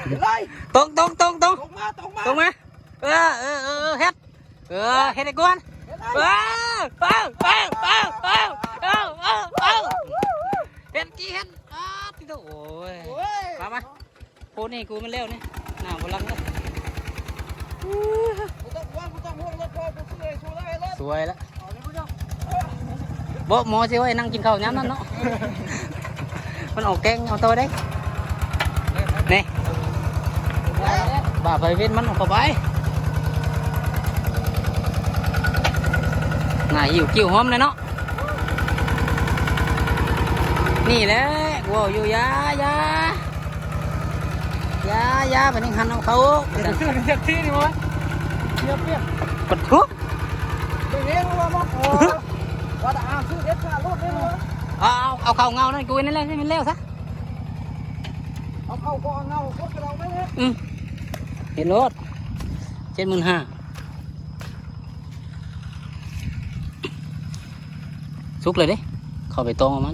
ເລີຍ ຕົງ ຕົງ ຕົງ ຕົງ ຕົງມາ ຕົງມາ ຕົງມາ ເອີ ເອີ ເອີ ເຮັດ ເອີ ເຮັດໃຫ້ກວນ ເຮັດໄດ້ ເອີ ເອີ ເອີ ເຮັດ ຈີ່ເຮັດ ອ້າ ຕິໂຕ ໂອ້ຍ ໂອ້ຍ ມາ ມາ ໂພນີ້ກູມັນແລ້ວນີ້ ໜ້າບໍ່ຫຼັງເລີຍ ບໍ່ຕ້ອງຫ່ວງ ບໍ່ຕ້ອງຫ່ວງ ລົດພໍ່ກູຊື້ໃຫ້ ສວຍແລ້ວ ເອົາເລີຍ ບໍ່ ໝໍຊິໄວ້ນັ່ງກິນເຂົ້າຍາມນັ້ນເນາະ ມັນອອກແກງເອົາຕໍ່ໄດ້ ນີ້ ບາບໄປເວັນມັນເຂົ້າໄປ ໜ້າຫິວກິ່ວຫອມເລີຍເນາະ ນີ້ແຫຼະ ເວົ້າຢູ່ ຢ່າ ຢ່າ ຢ່າ ຢ່າ ບັດນີ້ຫັນເອົາເຂົ້າ ເຮັດຄືເຮັດທີ່ນີ້ວະ ເສຍປຽບ ປະໂທ້ ໄດ້ເຫັນວ່າມາຂໍ ວ່າແຕ່ອ່ານຊື້ເດັດຂາດໂລດເດ້ວະ ເອົາ ເອົາ ເອົາເຂົ້າເງົານັ້ນກູນັ້ນແຫຼະ ໃຫ້ມັນແລ້ວຊະ ເອົາເຂົ້າບໍ່ເອົາເງົາກົດກະເອົາໄປເລີຍ ອືມ ເຮັດໂລດ ເຈັດໝື່ນຫ້າ ສຸກເລີຍເດ້ ເຂົ້າໄປຕອງເອົາມາ